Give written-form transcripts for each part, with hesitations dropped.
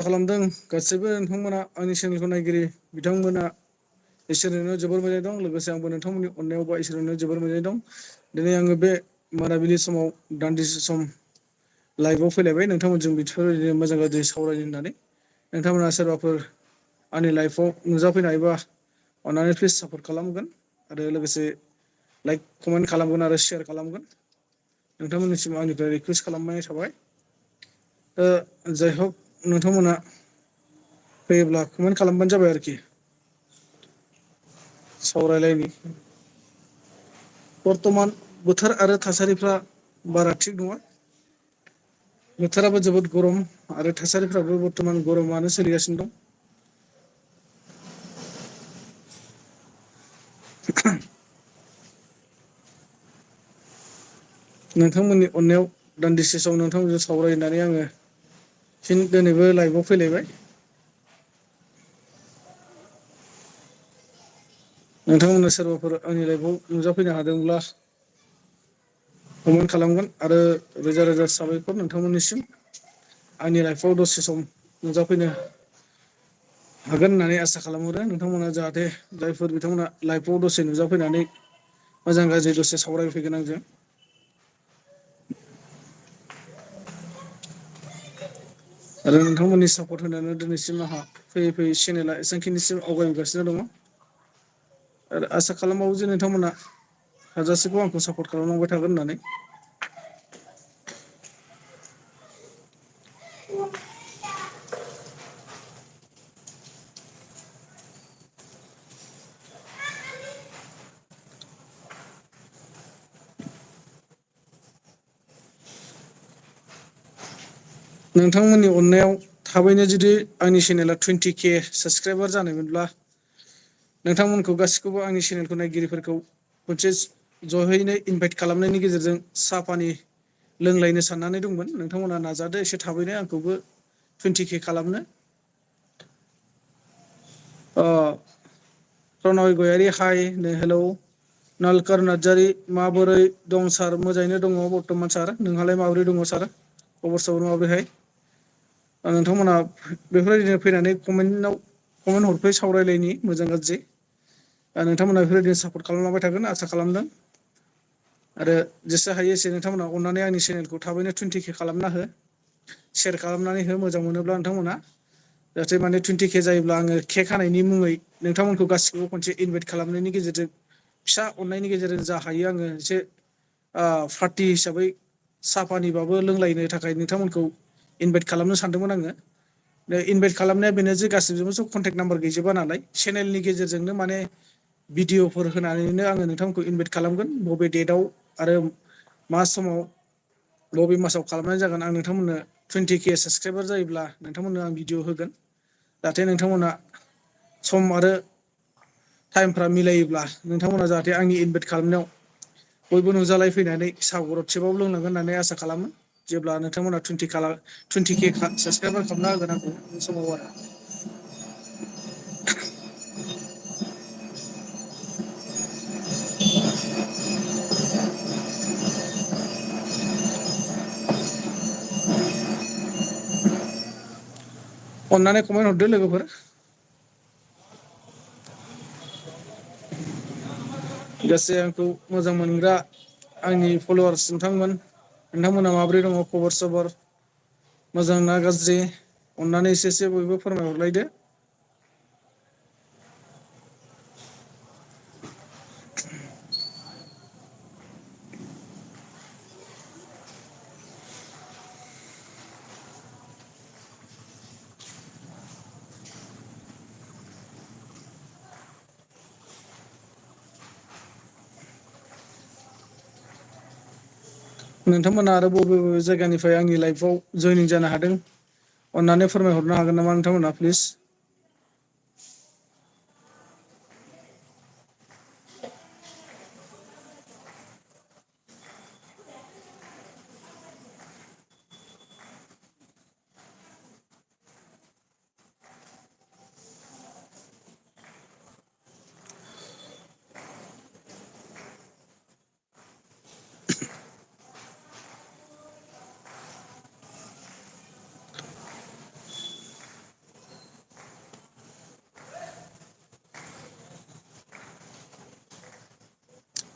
खालामदों गासैबो नोंथांमोना आंनि चेनेलखौ नायगिरि बिथांमोना इसोरनो जोबोर मोजाङै दं लोगोसे आंबो नोंथांमोननि अननायाव बा इसोरनो जोबोर मोजाङै दं। दिनै आङो बे मोनाबिलि समाव दान्दिसे सम लाइभआव फैलायबाय नोंथांमोनजों बेफोरबायदिनो मोजां गाज्रि सावरायनो होननानै नोंथांमोना सोरबाफोर आंनि लाइफआव नुजाफैनो हायोबा अननानै प्लिज सापर्ट खालामगोन आरो लोगोसे लाइक कमेन्ट खालामगोन आरो शेयार खालामगोन नोंथांमोननिसिम आंनिफ्राय रिकुवेस्ट खालामनाय थाबाय। जाय हक नोंथांमोना फैयोब्ला कमेन्ट खालामबानो जाबाय आरोखि सावरायलायनि बर्थमान बोथोर आरो थासारिफ्रा बारा थिग नङा। बोथोराबो जोबोद गरम आरो थासारिफ्राबो बर्थमान गरमानो सोलिगासिनो दं। नोंथांमोननि अननायाव दान्दिसे सम नोंथांमोनजों सावरायनानै आङो फिन दिनैबो लाइभआव फैलायबाय। नोंथांमोना सोरबाफोर आंनि लाइफआव नुजाफैनो हादोंब्ला कमेन्ट खालामगोन आरो रोजा रोजा साबायखर नोंथांमोननिसिम आंनि लाइफआव दसे सम नुजाफैनो हागोन होननानै आसा खालामहरो नोंथांमोना जाहाथे जायफोर बिथांमोना लाइफआव दसे नुजाफैनानै मोजां गाज्रि दसे सावरायफैगोन आंजों आरो नोंथांमोननि सापर्ट होनायानो दिनैसिम आंहा फैयै फैयै चेनेला एसेबांखिनिसिम आवगायबोगासिनो दङ आरो आसा खालामबावो जे नोंथांमोना हाजासेखौ आंखौ सापर्ट खालामलांबाय थागोन होननानै नोंथांमोननि अननायाव थाबैनो जुदि आंनि चेनेला 20K साबसक्राइबार जानायमोनब्ला नोंथांमोनखौ गासिखौबो आंनि चेनेलखौ नायगिरिफोरखौ खनसे जहैनो इनभाइट खालामनायनि गेजेरजों साहा पानि लोंलायनो साननानै दंमोन नोंथांमोना नाजादो एसे थाबैनो आंखौबो 20K खालामनो। प्रनय गयारि हाय हेलौ नालकार नार्जारि माबोरै दं सार मोजाङैनो दङ बर्थमान सार नोंहालाय माबोरै दङ सार खबर सबर माबोरैहाय नोंथांमोना बेफोरबायदिनो फैनानै कमेन्ट हरफै सावरायलायनि मोजां गाज्रि नोंथांमोना बेफोरबायदिनो सापर्ट खालामलांबाय थागोन आसा खालामदों आरो जेसे हायो एसे नोंथांमोना अननानै आंनि चेनेलखौ थाबैनो 20K खालामना हो सेयार खालामनानै हो मोजां मोनोब्ला नोंथांमोना जाहाथे माने 20K जायोब्ला आङो केक हानायनि मुङै नोंथांमोनखौ गासिखौबो खनसे इनभाइट खालामनायनि गेजेरजों फिसा अननायनि गेजेरजों जा हायो आङो एसे पार्टि हिसाबै साहा पानिबाबो लोंलायनो थाखाय नोंथांमोनखौ इनभाइट खालामनो सानदोंमोन आङो इनभाइट खालामनाया बेनो जे गासिबजोंबो कन्टेक्ट नाम्बार गैजोबा नालाय चेनेलनि गेजेरजोंनो माने भिडिअफोर होनानैनो आङो नोंथांमोनखौ इनभाइट खालामगोन बबे डेटआव आरो मा समाव बबे मासाव खालामनाय जागोन आं नोंथांमोननो 20K साबसक्राइबार जायोब्ला नोंथांमोननो आं भिडिअ होगोन जाहाथे नोंथांमोना सम आरो टाइमफ्रा मिलायोब्ला नोंथांमोना जाहाथे आंनि इनभाइट खालामनायाव बयबो नुजालाय फैनानै साहा गरदसेबाबो लोंलांगोन होननानै आसा खालामो जेब्ला नोंथांमोना 20K साबसक्राइबार खालामना होगोन आंखौ बे समाव आरो अननानै कमेन्ट हरदो लोगोफोर गासै आंखौ मोजां मोनग्रा आंनि फल'वार्स नोंथांमोना माबोरै दङ खबर सबर मोजां ना गाज्रि अननानै एसे बयबो फोरमायहरलायदो। नोंथांमोना आरो बबे बबे जायगानिफ्राय आंनि लाइफआव जयनिं जानो हादों अननानै फोरमायहरनो हागोन नामा नोंथांमोना प्लिज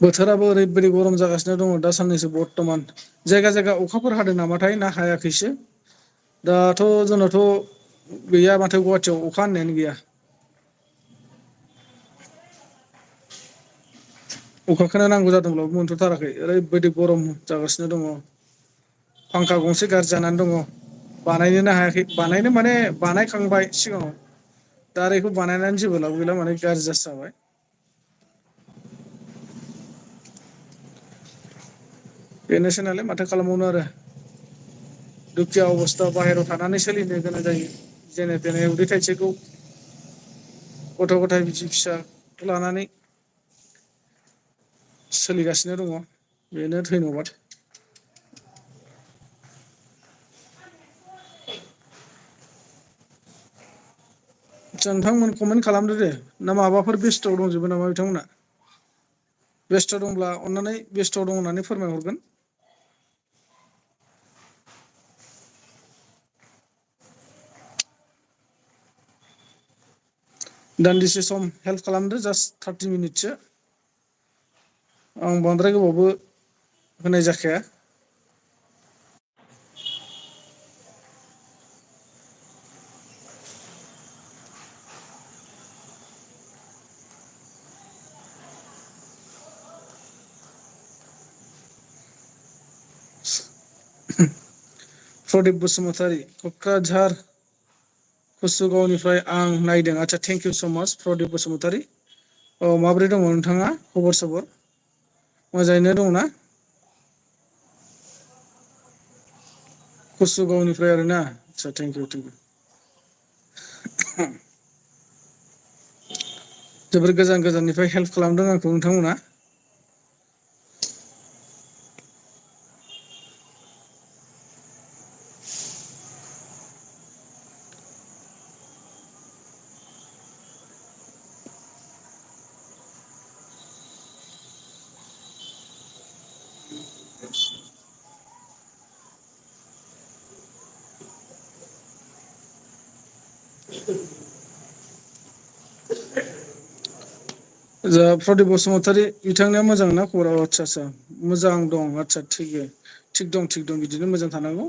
बोथोराबो ओरैबायदि गरम जागासिनो दङ दा साननैसो बर्थमान जायगा जायगा अखाफोर हादों नामाथाय ना हायाखैसो दाथ' जोंनावथ' गैया माथो गुवाहाटियाव अखा होननायानो गैया अखाखौनो नांगौ जादोंब्लाबो मोनथ'थाराखै ओरैबायदि गरम जागासिनो दङ फांखा गंसे गाज्रि जानानै दङ बानायनोनो हायाखै बानायनो माने बानायखांबाय सिगाङाव दा आरो बेखौ बानायनानै जेबो लाब गैला माने गाज्रि जासो जाबाय बेनोसै नालाय माथो खालामबावनो आरो दुखिया अबस्था बाहेरायाव थानानै सोलिनो गोनां जायो जेने थेने उदै थाइसेखौ गथ' गथाय बिसि फिसा लानानै सोलिगासिनो दङ बेनो धैन'बाद आदसा नोंथांमोन कमेन्ट खालामदो दे ना माबाफोर बेस्थ'आव दंजोबो नामा बिथांमोना बेस्थ' दंब्ला अननानै बेस्थ' दं होननानै फोरमायहरगोन दान्दिसे सम हेल्प खालामदो जास्ट 30 मिनिटसो आं बांद्राय गोबावबो होनाय जाखाया 'प्रदिप बसुमतारी क'क्राझार कुसुगावनिफ्राय आं नायदों आदसा थेंक इउ स' माच प्रदिप बसुमतारी औ माब्रै दङ नोंथाङा खबर सबर मोजाङैनो दंना कुसुगावनिफ्राय आरोना आदसा थेंक इउ जोबोर गोजान गोजाननिफ्राय हेल्प खालामदों आंखौ नोंथांमोना जा प्रदिप बसुमतारी बिथांनिया मोजां ना खबरा आदसा आदसा मोजां दं आदसा थिग दं बिदिनो मोजां थानांगौ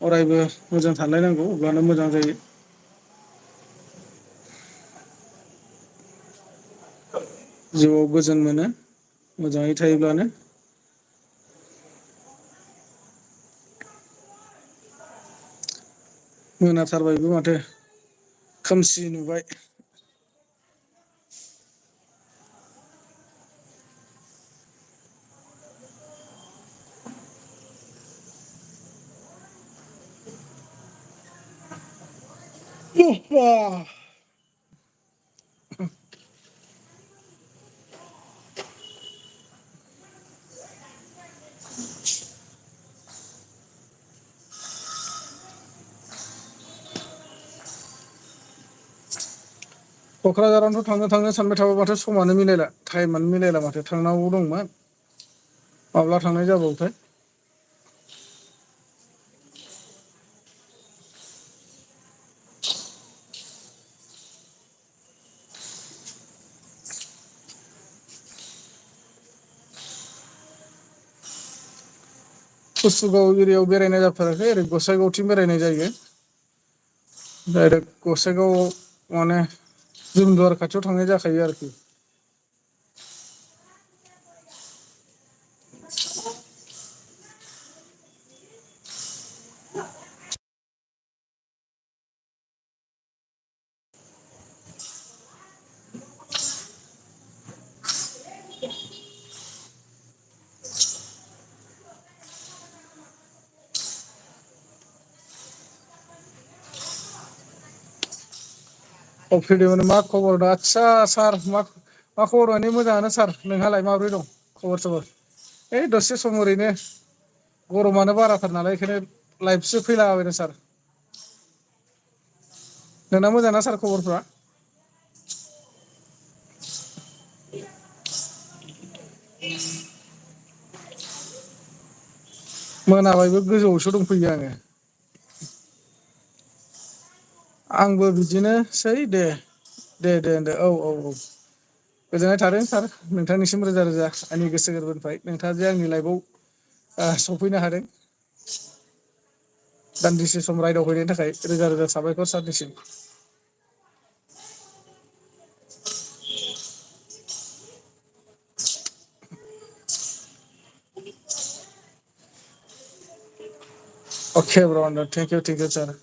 अरायबो मोजां थालायनांगौ अब्लानो मोजां जायो जिउआव गोजोन मोनो मोजाङै थायोब्लानो मोनाथारबायबो माथो खोमसि नुबाय क'क्राझारावथ' थांनो सानबाय थाबा माथो समानो मिलायला टाइमानो मिलायला माथो थांनांगौ दंमोन माब्ला थांनाय जाबावोथाय कुसुगाव एरियायाव बेरायनाय जाथाराखै ओरै गसाइगावथिं बेरायनाय जायो डाइरेक्ट गसाइगावआव माने जुमदुवार खाथियाव थांनाय जाखायो आरोखि फैदोंमोन मा खबर दा आदसा सार मा खबर माने मोजाङानो सार नोंहालाय माबोरै दं खबर सबर ओइ दसे सम ओरैनो गरमानो बाराथार नालाय बेखायनो लाइफसो फैलाबायदों सार नोंना मोजां ना सार खबरफ्रा मोनाबायबो गोजौआवसो दंफैयो आङो आंबो बिदिनोसै दे औ गोजोननाय थादों सार नोंथांनिसिम रोजा रोजा आंनि गोसो गोरबोनिफ्राय नोंथाङा जे आंनि लाइफआव सफैनो हादों दान्दिसे सम रायदावहैनायनि थाखाय रोजा रोजा साबायखर सारनिसिम। अके ब्र थेंक इउ सार।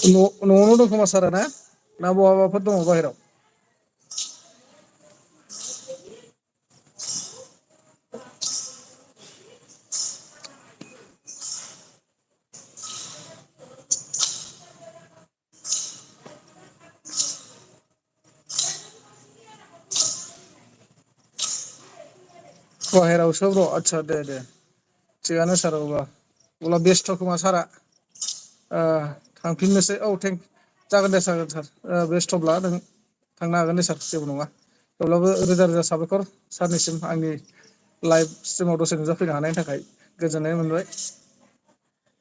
न'आवनो दं खोमा सारा ना बहाबाफोर दङ बाहेराव? बाहेरावसो ब्र' आदसा दे थिगानो सार अब्ला बेस्थ' खोमा सारा थांफिननोसै जागोन दे सार बेस्थ'ब्ला नों थांनो हागोन दे सार जेबो नङा थेवब्लाबो रोजा रोजा साबायखर सारनिसिम आंनि लाइभ स्ट्रिमाव दसे नुजाफैनो हानायनि थाखाय गोजोननाय मोनबाय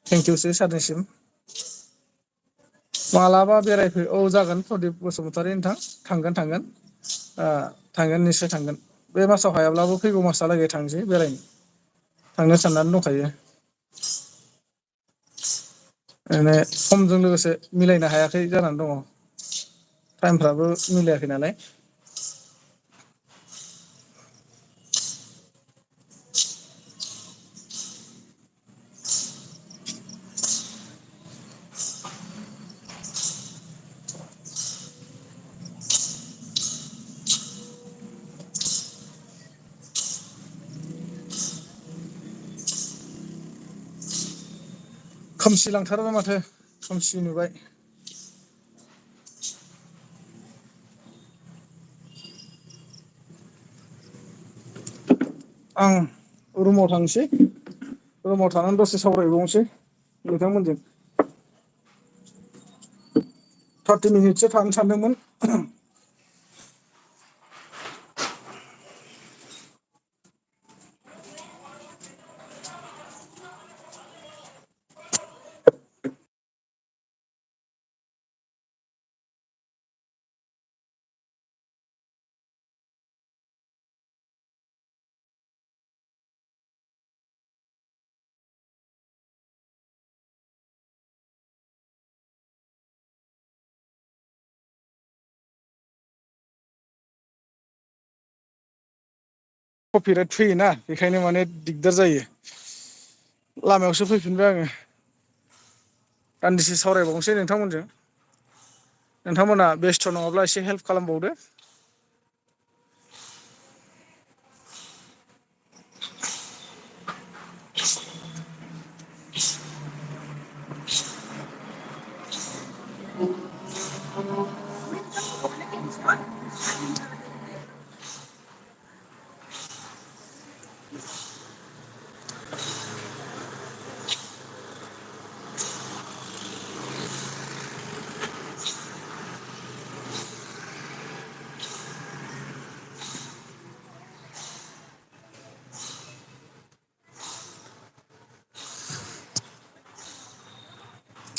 थेंकिउसै सारनिसिम। मालाबा बेरायफै जागोन प्रदिप बसुमतारी नोंथां थांगोन निस्सय थांगोन बे मासाव हायाब्लाबो फैगौ मासहालागै थांसै बेरायनो थांनो साननानै दंखायो। माने समजों लोगोसे मिलायनो हायाखै जानानै दङ टाइमफ्राबो मिलायाखै नालाय। खोमसि लांथारोबा माथो खोमसि नुबाय। आं रुमाव थांसै रुमाव थानानै दसे सावरायबावनोसै नोंथांमोनजों। 30 मिनिटसो थानो सानदोंमोन। कपिराइट फैयोना बेखायनो माने दिगदार जायो लामायावसो फैफिनबाय आङो दान्दिसे सावरायबावनोसै नोंथांमोनजों नोंथांमोना बेस्थ' नङाब्ला एसे हेल्प खालामबावदो।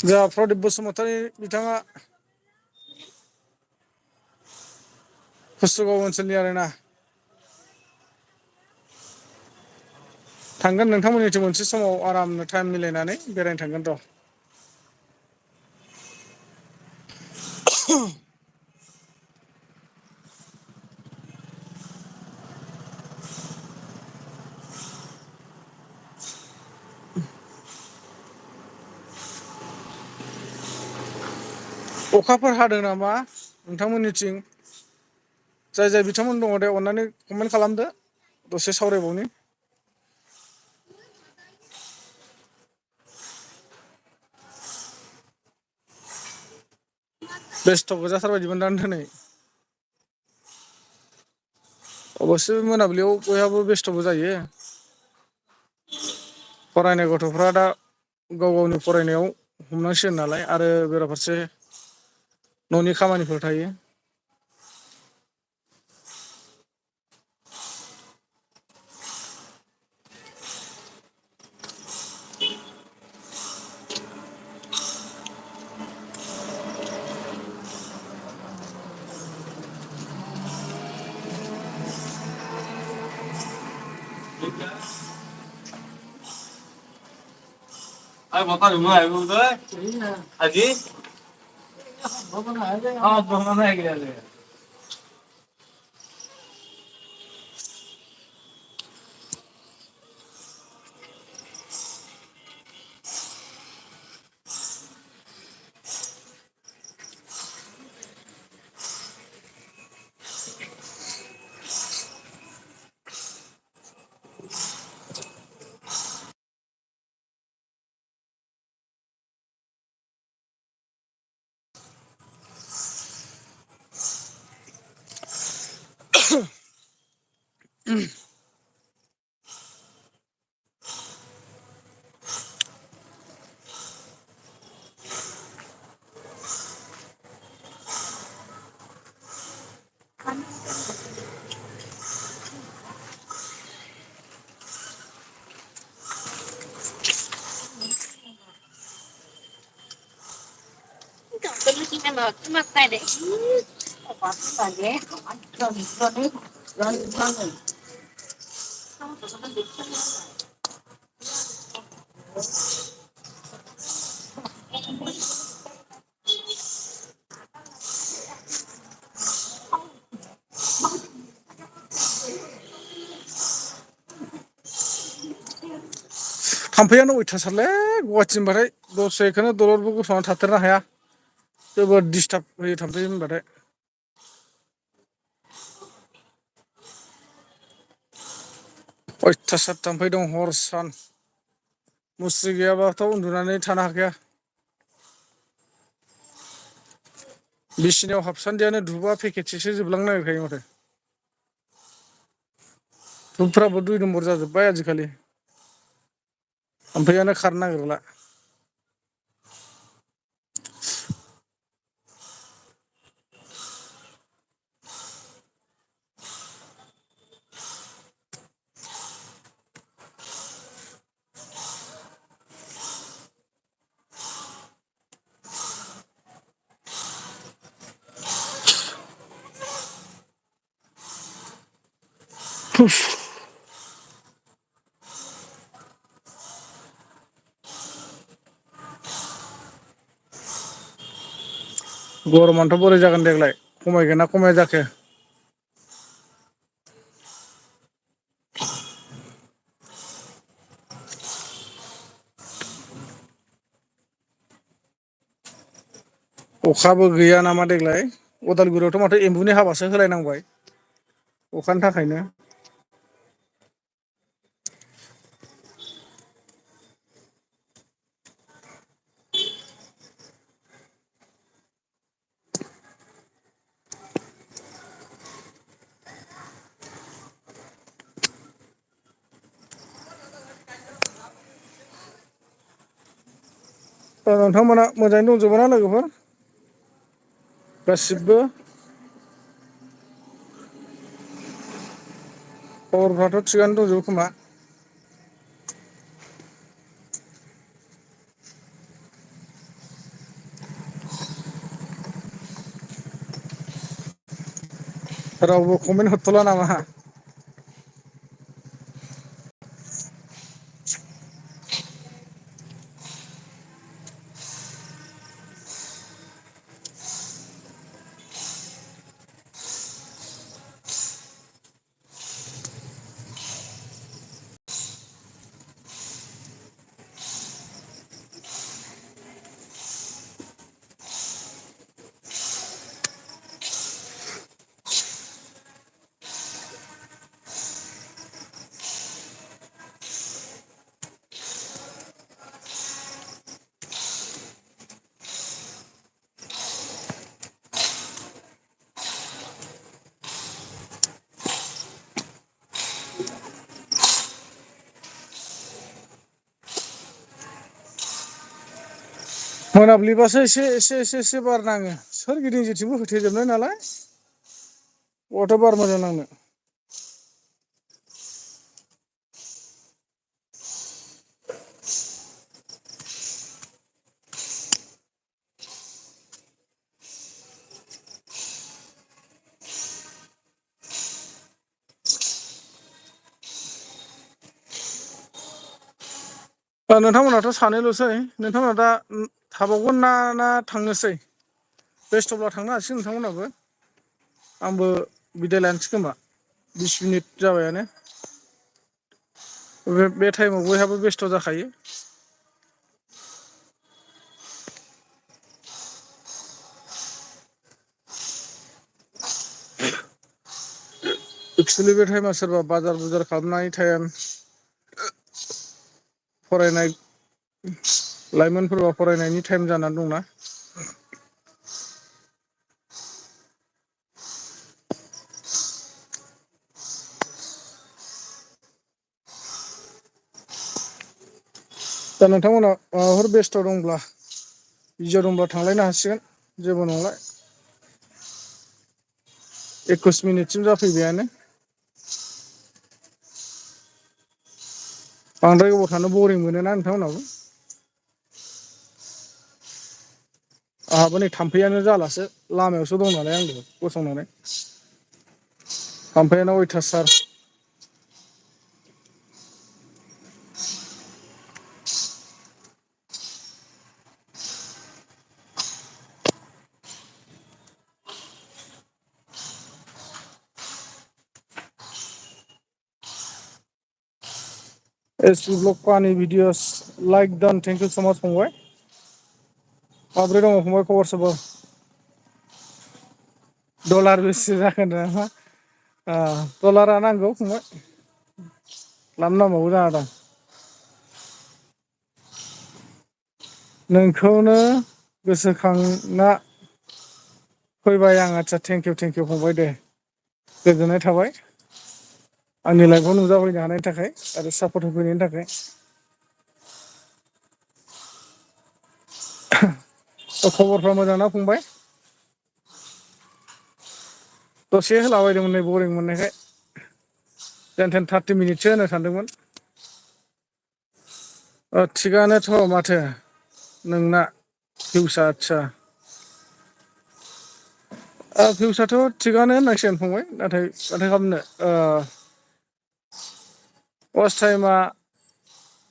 जोंहा प्रदिप बसुमतारी बिथाङा कुसुगाव ओनसोलनि आरोना थांगोन नोंथांमोननिथिं मोनसे समाव आरामनो टाइम मिलायनानै बेरायनो थांगोन र'। अखाफोर हादों नामा नोंथांमोननिथिं जाय बिथांमोन दङ दे अननानै कमेन्ट खालामदो दसे सावरायबावनि। बेस्थ' गोजाथारबायदिमोन दां दिनै अबसे मोनाबिलियाव बयहाबो बेस्थ'बो जायो फरायनाय गथ'फ्रा दा गाव गावनि फरायनायाव हमनांसिगोन नालाय आरो बेराफारसे न'नि खामानिफोर थायो। Ai bỏ con đúng rồi đúng đấy. À gì? Bỏ con này kìa. Mặc tay đấy. Quá là ghé. Rồi đấy. Rồi con này. थाम्फैयानो अयथासारलै Guwahati होनबाथाय दसेखौनो दलरबो गसंनानै थाथेरनो हाया जोबोद डिस्टार्ब होयो थाम्फै होनबाथाय अयथासार थाम्फै दं हर सान मुस्रि गैयाबाथ' उन्दुनानै थानो हाखाया बिसिनायाव हाबसान्दियानो धुपा पेकेटसेसो जोबलांनो नागिरखायो माथो धुपफ्राबो 2 नम्बर जाजोब्बाय आजिखालि थाम्फैयानो खारनो नागिरला गरमानोथ' बोरै जागोन देग्लाय खमायगोन ना खमाया जाखो अखाबो गैया नामा देग्लाय उदालगुरियावथ' माथो एम्बुनि हाबासो होलायनांबाय अखानि थाखायनो नोंथांमोना मोजाङै दंजोबो ना लोगोफोर गासिबो खबरफ्राथ' थिगानो दंजोबो खोमा रावबो कमेन्ट हरथ'ला नामा मोनाब्लिबासो एसे बार नाङो सोरगिदिं जेथिंबो होथेजोबनाय नालाय बहाथो बार मोजां नांनो नोंथांमोनाथ' सानैल'सै नोंथांमोना दा थाबावगोन ना थांनोसै बेस्थ'ब्ला थांनो हासिगोन नोंथांमोनहाबो आंबो बिदाय लानोसै खोमा 20 मिनिट जाबायानो बे टाइमाव बयहाबो बेस्थ' जाखायो एक्सुलि बे टाइमा सोरबा बाजार बुजार खालामनाय टाइम फरायनाय लाइमोनफोरबा फरायनायनि टाइम जानानै दंना दा नोंथांमोना माबाफोर बेस्थ' दंब्ला बिजियाव दंब्ला थांलायनो हासिगोन जेबो नंला 21 मिनिटसिम जाफैबायानो बांद्राय गोबाव थानो बरिं मोनोना नोंथांमोनाबो आंहाबो नै थाम्फैयानो जालासो लामायावसो दं नालाय आंबो गसंनानै थाम्फैयानो अयथासार एस पि ब्लक पानि videos like done thank you so' much फंबाय माब्रै दङ फंबाय खबर सबर डलार बेसे जाखो नामा डलारा नांगौ फंबाय लाम नांबावगौ जाना दं नोंखौनो गोसोखांना फैबाय आं आदसा थेंक इउ फंबाय दे गोजोननाय थाबाय आंनि लाइफआव नुजाफैनो हानायनि थाखाय आरो सापर्ट होफैनायनि थाखाय खबरफ्रा मोजां ना फंबाय दसे होलाबायदोंमोन नै बरिं मोननायखाय जेनथेन 30 मिनिटसो होनो सानदोंमोन थिगानोथ' माथो नोंना फिउसा आदसा भिउसआथ' थिगानो होननांसिगोन फंबाय नाथाय माथो खालामनो वास टाइमा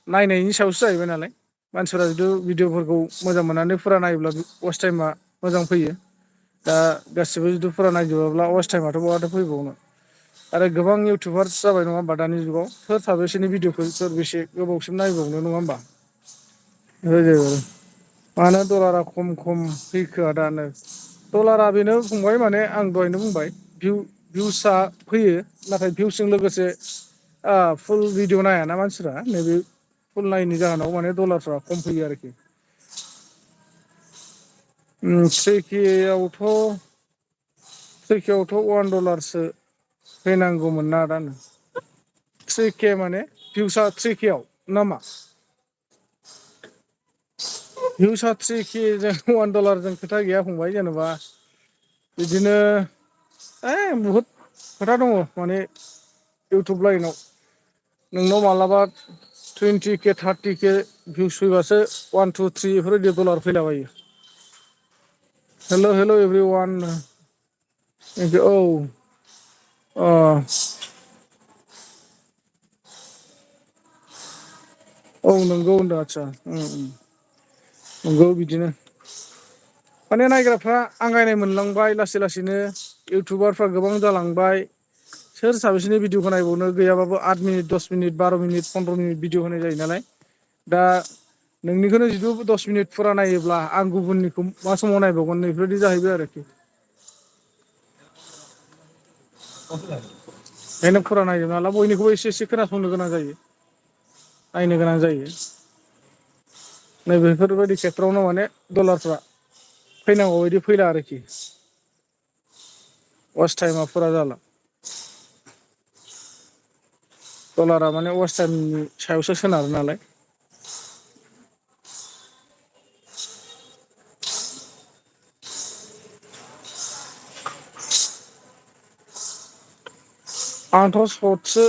नायनायनि सायावसो जाहैबाय नालाय मानसिफोरा जुदि भिडिअ'फोरखौ मोजां मोननानै फुरा नायोब्ला वास टाइमा मोजां फैयो दा गासिबो जुदि फुरा नायजोबाब्ला वास टाइमाथ' बहाथो फैबावनो आरो गोबां इउटुबार्स जाबाय नङा होमबा दानि जुगाव सोर साबेसेनि भिडिअखौ सोर बेसे गोबावसिम नायबावनो नङा होमबा मानो डलारा खम फैखोआ दानो डलारा बेनो फंबाय माने आं दहायनो बुंबाय भिउसआ फैयो नाथाय भिउसजों लोगोसे फुल भिडिअ नायाना मानसिफ्रा नैबे फुल नायैनि जाहोनाव माने डलारफ्रा खम फैयो आरोखि 3K आवथ' $1 फैनांगौमोन ना आदानो 3K माने भिउसआ 3K आव नामा भिउसआ 3K जों $1 खोथा गैया फंबाय जेन'बा बिदिनो बहुद खोथा दङ माने इउटुब लाइनाव नोंनाव मालाबा 20K 30K भिउस फैबासो 1 2 3 बेफोरबायदि डलार फैलाबायो हेल' एभ्रिवान औ औ नंगौ होनदों आदसा नंगौ बिदिनो माने नायग्राफ्रा आंगायनाय मोनलांबाय लासै लासैनो इउटुबारफ्रा गोबां जालांबाय सोर साबेसेनि भिडिअखौ नायबावनो गैयाबाबो 8 minute 10 minute 12 minute 15 minute video होनाय जायो नालाय दा नोंनिखौनो जुदि 10 मिनिट फुरा नायोब्ला आं गुबुननिखौ मा समाव नायबावगोन नैफोरबायदि जाहैबाय आरोखि बेखायनो फुरा नायजोबनो हाला बयनिखौबो एसे एसे खोनासंनो गोनां जायो नायनो गोनां जायो नैबेफोरबायदि खेथ्रआवनो माने डलारफ्रा फैनांगौ बायदि फैला आरोखि वास टाइमा फुरा जाला डलारा माने वास टाइमनि सायावसो सोनारो नालाय आंथ' सर्टसो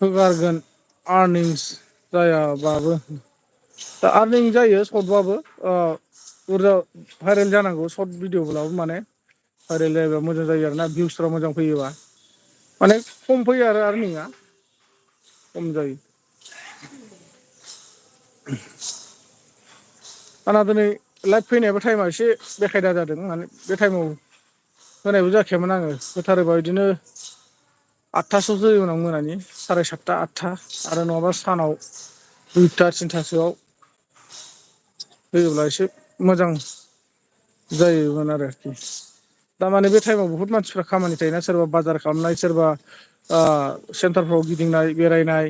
होगारगोन आर्निंस जायाबाबो दा आर्निं जायो सर्टबाबो बुरजा भाइरेल जानांगौ सर्ट भिडिअब्लाबो माने भाइरेल जायोबा मोजां जायो आरोना भिउसफ्रा मोजां फैयोबा माने खम फैयो आरो आर्निंआ खम जायो आंना दिनै लाइभ फैनायाबो टाइमा एसे बेखायदा जादों माने बे टाइमाव होनायबो जाखायामोन आङो होथारोबा बिदिनो 8थासोआव जायोमोन आं मोनानि 7:30 8था आरो नङाबा सानाव 2ता 3थासोआव होयोब्ला एसे मोजां जायोमोन आरोखि दामाने बे टाइमाव बुहुत मानसिफ्रा खामानि थायोना सोरबा बाजार खालामनाय सोरबा सेन्टारफ्राव गिदिंनाय बेरायनाय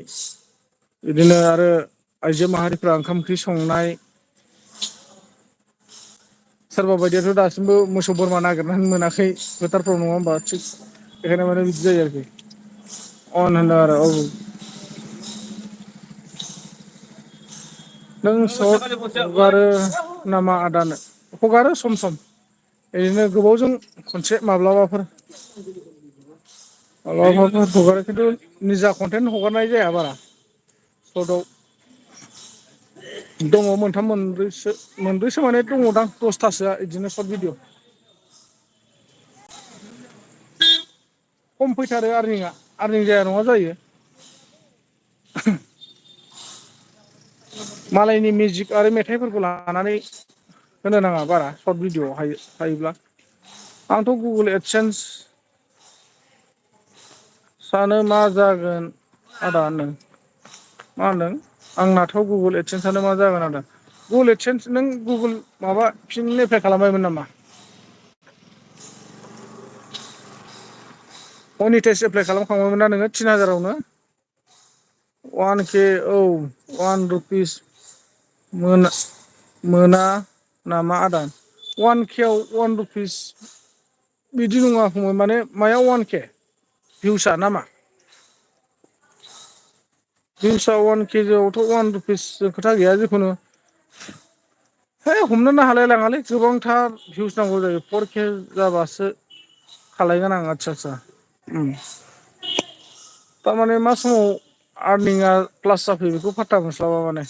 बिदिनो आरो आइजो माहारिफ्रा ओंखाम ओंख्रि संनाय सोरबा बायदियाथ' दासिमबो मोसौ बोरमा नागिरनानै मोनाखै फोथारफ्राव नङा होमबा थिग बेखायनो माने बिदि जायो आरोखि अन होनो आरो औ नों सर्ट हगारो नामा आदानो हगारो सम सम ओरैनो गोबावजों खनसे माब्लाबाफोर हगारो खिन्थु निजा कन्टेन्ट हगारनाय जाया बारा सर्टआव दङ मोनब्रैसो माने दङदां 10थासोआ बिदिनो सर्ट भिडिअ खम फैथारो आर्निं जाया नङा जायो मालायनि मिउजिक आरो मेथाइफोरखौ लानानै होनो नाङा बारा सर्ट भिडिअ हायोब्ला आंथ' गुगोल एडसेन्स सानो मा जागोन आदा होनदों मा होनदों आंनाथ' गुगोल एडसेन्सआनो मा जागोन आदा गुगोल एडसेन्स नों गुगोल माबा फिन एप्लाइ खालामबायमोन नामा मनिटाइस एप्लाइ खालामखांबायमोन ना नोङो 3000आवनो 1K औ 1 रुपिस मोना नामा आदा 1K आव 1 रुपिस बिदि नङा फंबाय माने मायाव 1K भिउसआ नामा भिउसआ 1K आवथ' 1 रुपिस खोथा गैया जिखुनु है हमनोनो हालाय लाङालै गोबांथार भिउस नांगौ जायो 4K जाबासो खालायगोन आं आदसा थारमाने मा समाव आर्निंआ प्लास जाफैयो बेखौ फात्ता मोनस्लाबा माने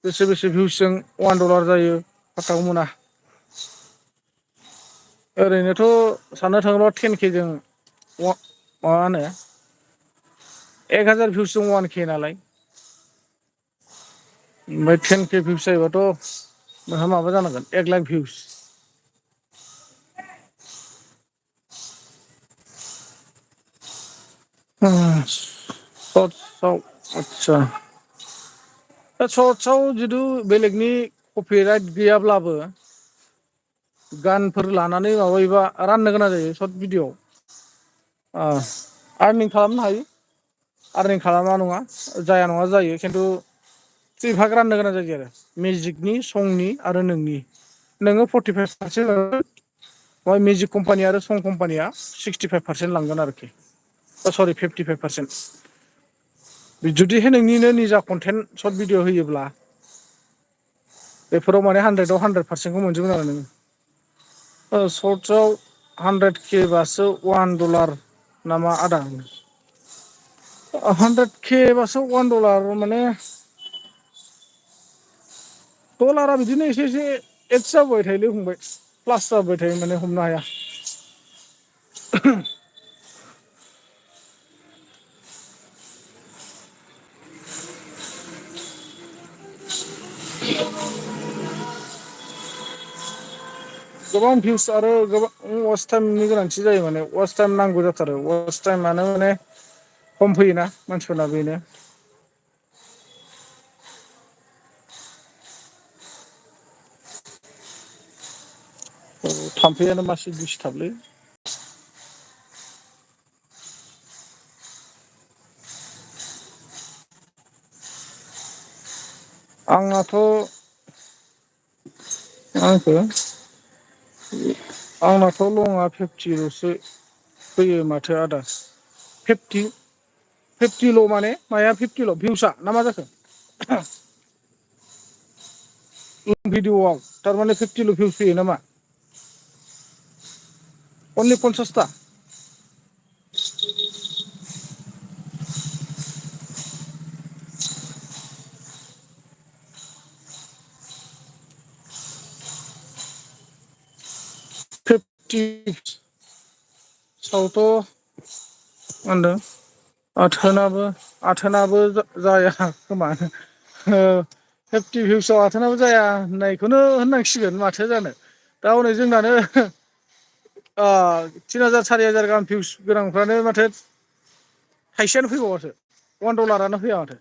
बेसे भिउसजों $1 जायो फात्ताखौनो मोना ओरैनोथ' साननो थाङोब्ला 10K जों माबा होनो 1000 भिउसजों 1K नालाय ओमफ्राय 10K भिउस जायोबाथ' नोंहा माबा जानांगोन 1 लाख भिउस सर्टसआव आदसा सर्टसआव जुदि बेलेगनि कपिराइट गैयाब्लाबो गानफोर लानानै माबायोबा राननो गोनां जायो सर्ट भिडिअ आर्निं खालामनो हायो आर्निं खालामा नङा जाया नङा जायो खिन्थु 3 भाग राननो गोनां जायो आरो मिउजिकनि संनि आरो नोङो 45% मिउजिक कम्पानि आरो सं कम्पानिया 65% लांगोन आरोखि सरि 55% जुदिहाय नोंनिनो निजा कन्टेन्ट सर्ट भिडिअ होयोब्ला बेफोराव माने 100आव 100%खौ मोनजोबगोन आरो नोङो सर्टसआव 100K बासो $1 नामा आदा 100K बासो $1 माने डलारा बिदिनो एसे एडस जाबोबाय थायोलै फंबाय प्लास जाबोबाय थायो माने हमनो हाया गोबां भिउस आरो गोबां वाच टाइमनि गोनांथि जायो माने वाच टाइम नांगौ जाथारो वाच टाइमानो माने खम फैयोना मानसिफोरना बेनो थाम्फैआनो मासे दिसटाबलै आंनाथ' आंनाथ' लङा 50ल'सो फैयो माथो आदा 50ल' माने माया 50ल' भिउसआ ना मा जाखो भिडिअ'आव थारमाने 50ल' भिउस फैयो नामा अनलि 50ता सावथ' मा होनदों आथोनाबो जाया खोमा 50 भिउसआव आथोनाबो जाया होननायखौनो होननांसिगोन माथो जानो दा हनै जोंनानो 3000 4000 गाहाम भिउस गोनांफ्रानो माथो थाइसेयानो फैबावासो $1 फैया माथो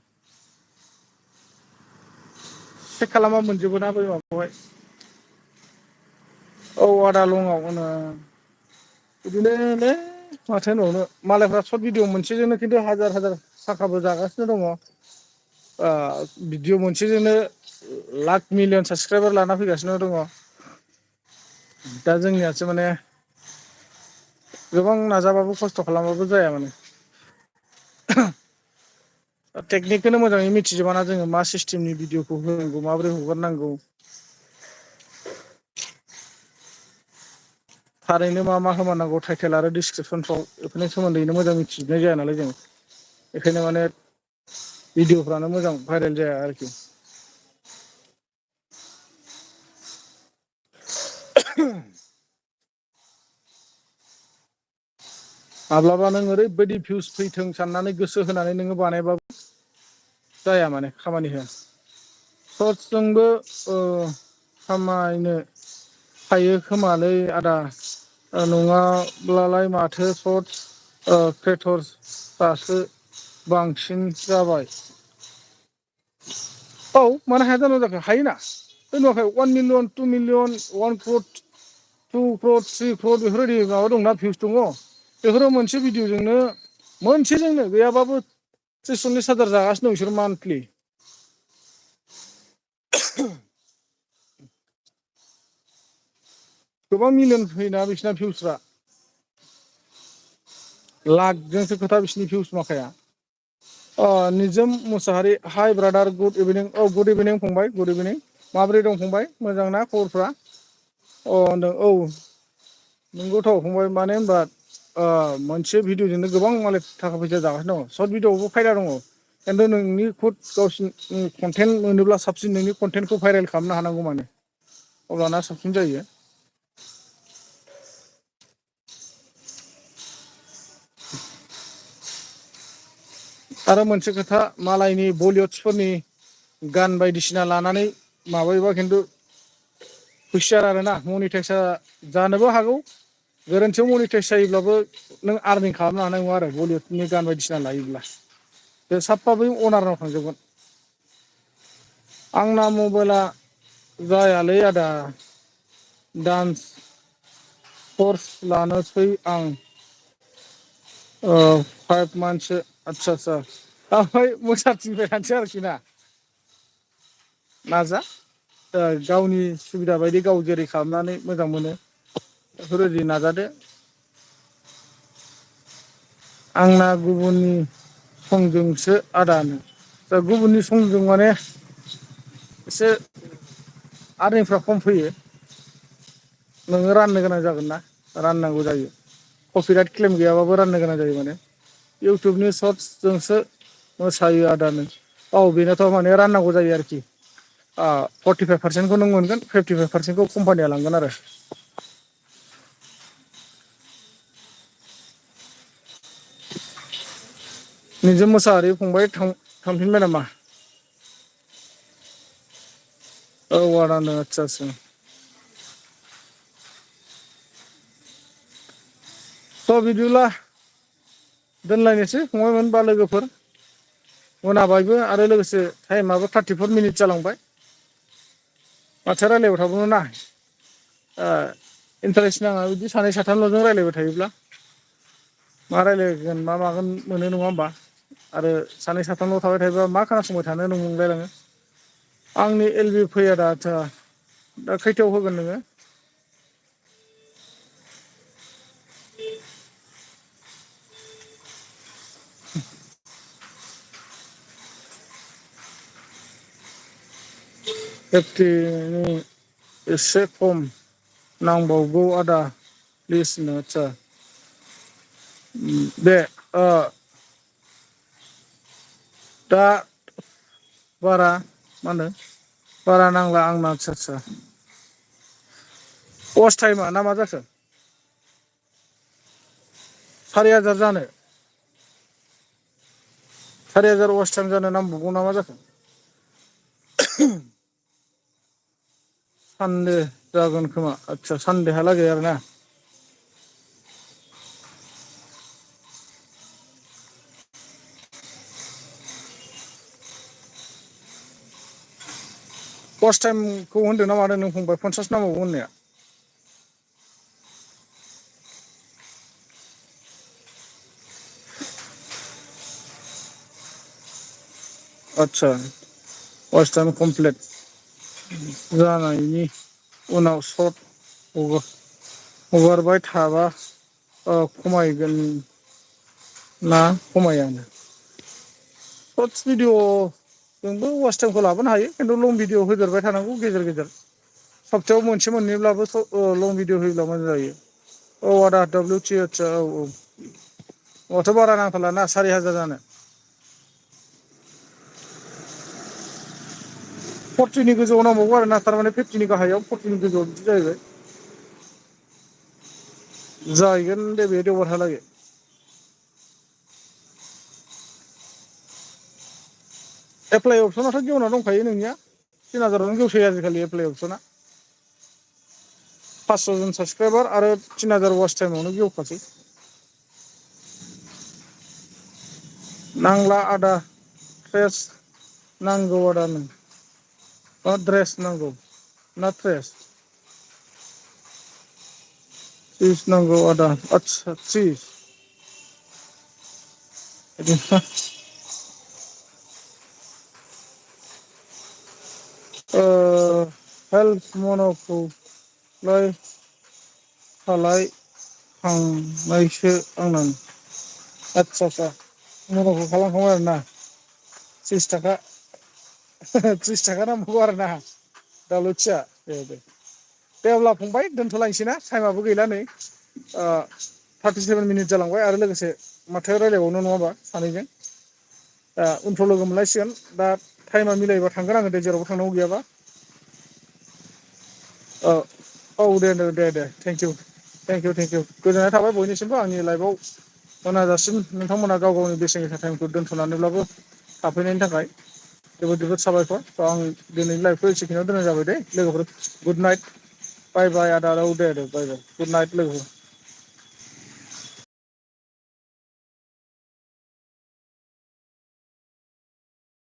चेक खालामबा मोनजोबो ना बै माबाखौहाय औ आदा लङाव होनो बिदिनोलै माथो होनबावनो मालायफ्रा सर्ट भिडिअ मोनसेजोंनो खिन्थु हाजार हाजार थाखाबो जागासिनो दङ भिडिअ मोनसेजोंनो लाख मिलियन साबसक्राइबार लाना फैगासिनो दङ दा जोंनियासो माने गोबां नाजाबाबो खस्थ' खालामबाबो जाया माने टेकनिकखौनो मोजाङै मिथिजोबाना जोङो मा सिस्टेमनि भिडिअखौ होनांगौ माबोरै हगारनांगौ थारैनो मा मा होमारनांगौ टाइटेल आरो डिसक्रिपसनफ्राव बेफोरनि सोमोन्दैनो मोजां मिथिजोबनाय जाया नालाय जों बेखायनो माने भिडिअफ्रानो मोजां भाइरेल जाया आरोखि माब्लाबा नों ओरैबायदि भिउस फैथों साननानै गोसो होनानै नोङो बानायबाबो जाया माने खामानि होआ सर्टसजोंबो खामायनो हायो खोमालै आदा नङाब्लालाय माथो सर्ट क्रियेटर्सफ्रासो बांसिन जाबाय औ मानो हाया जानांगौ जाखो हायोना बे नुवाखै 1 मिलियन 2 मिलियन 1 क्रर 2 क्रर 3 क्रर बेफोरबायदि माबा दंना भिउस दङ बेफोराव मोनसे भिडिअ'जोंनो मोनसेजोंनो गैयाबाबो 30-40 हाजार जागासिनो दं बिसोर मान्थलि गोबां मिलियन फैयोना बिसिना भिउसफ्रा लाखजोंसो खोथा बिसिनि भिउस माखाया निजोम मुसाहारि हाइ ब्रादार गुड इभिनिं औ गुड इभिनिं फंबाय गुड इभिनिं माबोरै दं फंबाय मोजां ना खबरफ्रा होनदों औ नोंगौथ' फंबाय मानो होनबा मोनसे भिडिअ'जोंनो गोबां मालाय थाखा फैसा जागासिनो दङ सर्ट भिडिअ'आवबो फायदा दङ खिन्थु नोंनि खुद गावसिनि कन्टेन्ट मोनोब्ला साबसिन नोंनि कन्टेन्टखौ भाइरेल खालामनो हानांगौ माने अब्लाना साबसिन जायो आरो मोनसे खोथा मालायनि बलिउडसफोरनि गान बायदिसिना लानानै माबायोबा खिन्थु हुसियार आरोना मनिटाइसआ जानोबो हागौ गोरोन्थियाव मनिटाइस जायोब्लाबो नों आर्निं खालामनो हानाय नङा आरो बलिउडनि गान बायदिसिना लायोब्ला बे साबफा बै अनारनाव थांजोबगोन आंना मबाइला जायालै आदा डान्स कर्स लानोसै आं 5 मान्थसो आदसा ओमफ्राय मोसाथिंबाय थानोसै आरोखि ना नाजा गावनि सुबिदा बायदि गाव जेरै खालामनानै मोजां मोनो बेफोरबायदि नाजादो आंना गुबुननि संजोंसो आदानो दा गुबुननि संजों माने एसे आर्निंफ्रा खम फैयो नोङो राननो गोनां जागोन ना राननांगौ जायो कपिराइट क्लेम गैयाबाबो राननो गोनां जायो माने इउटुबनि सर्टसजोंसो मोसायो आदानो औ बेनोथ' माने राननांगौ जायो आरोखि 45% नों मोनगोन 55% कम्पानिया लांगोन आरो निजोम मोसाहारि फंबाय थांफिनबाय नामा औ आदानो आदसा थ' बिदिब्ला दोनलायनोसै फंबायमोन बा लोगोफोर मोनाबायबो आरो लोगोसे टाइमाबो 34 मिनिट जालांबाय माथो रायज्लायबाय थाबावनो ना इन्टारेस्ट नाङा बिदि सानै साथामल'जों रायज्लायबाय थायोब्ला मा रायज्लायगोन मा मागोन मोनो नङा होमबा आरो सानै साथामल' थाबाय थायोबा मा खोनासंबाय थानो नंलायलाङो आंनि एल बि फैया दा आदसा दा खैथायाव होगोन नोङो फिफ्टिनि एसे खम नांबावगौ आदा प्लिजनो आदसा दे दा बारा मा होनो बारा नांला आंना आदसा वास टाइमा ना मा जाखो 4000 जानो 4000 वास टाइम जानो नांबावगौ ना मा जाखो सानदे जागोन खोमा आदसा सानदेहालागै आरो ना फार्स्ट टाइमखौ होनदों ना मादों नों फंबाय 50 नांबावगौ होननाया आदसा फार्स्ट टाइम कमप्लिट जानायनि उनाव सर्ट हगारबाय थाबा खमायगोन ना खमायानो सर्टस भिडिअ जोंबो वाच टाइमखौ लाबोनो हायो खिन्थु लं भिडिअ होदेरबाय थानांगौ गेजेर गेजेर सप्तायाव मोनसे मोननैब्लाबो लं भिडिअ होयोब्ला मोजां जायो औ आदा WT आदसा औ माथो बारा नांथारला ना 4000 जानो 40नि गोजौआव नांबावगौ आरो ना थारमाने 50नि गाहायाव 40नि गोजौआव बिदि जाहैबाय जाहैगोन दे बे देवबारहालागै एप्लाइ अपसनाथ' गेवना दंखायो नोंनिया 3000 गेवसै आजिखालि एप्लाइ अपसना 500 जन साबसक्राइबार आरो 3000 वाच टाइमावनो गेवखासै नांला आदा फ्रेस नांगौ आदानो ड्रेस नांगौ ना फ्रेस त्रिस नांगौ आदा आदसा 30 हेल्थ मन'खौलाय खालायखांनायसो आंना आदसा मन'खौ खालामखांबाय आरोना 30 थाखा 30 थाखा नांबावगौ आरोना दाउल'थिया दे अब्ला फंबाय दोनथ'लायनोसै ना टाइमाबो गैला नै 37 मिनिट जालांबाय आरो लोगोसे माथो रायज्लायबावनो नङा होमबा सानैजों उनफ्राव लोगो मोनलायसिगोन दा टाइमा मिलायोबा थांगोन आङो दे जेरावबो थांनांगौ गैयाबा औ दे थेंकिउ गोजोननाय थाबाय बयनिसिमबो आंनि लाइफआव मोनाजासिम नोंथांमोना गाव गावनि बेसेन गोसा टाइमखौ दोन्थ'नानैब्लाबो थाफैनायनि थाखाय जोबोद जोबोद साबायखर आं दिनैनि लाइफखौ एसेखिनियाव दोननाय जाबाय दे लोगोफोर गुड नाइट बाय आदा औ दे बाय गुड नाइट लोगोफोर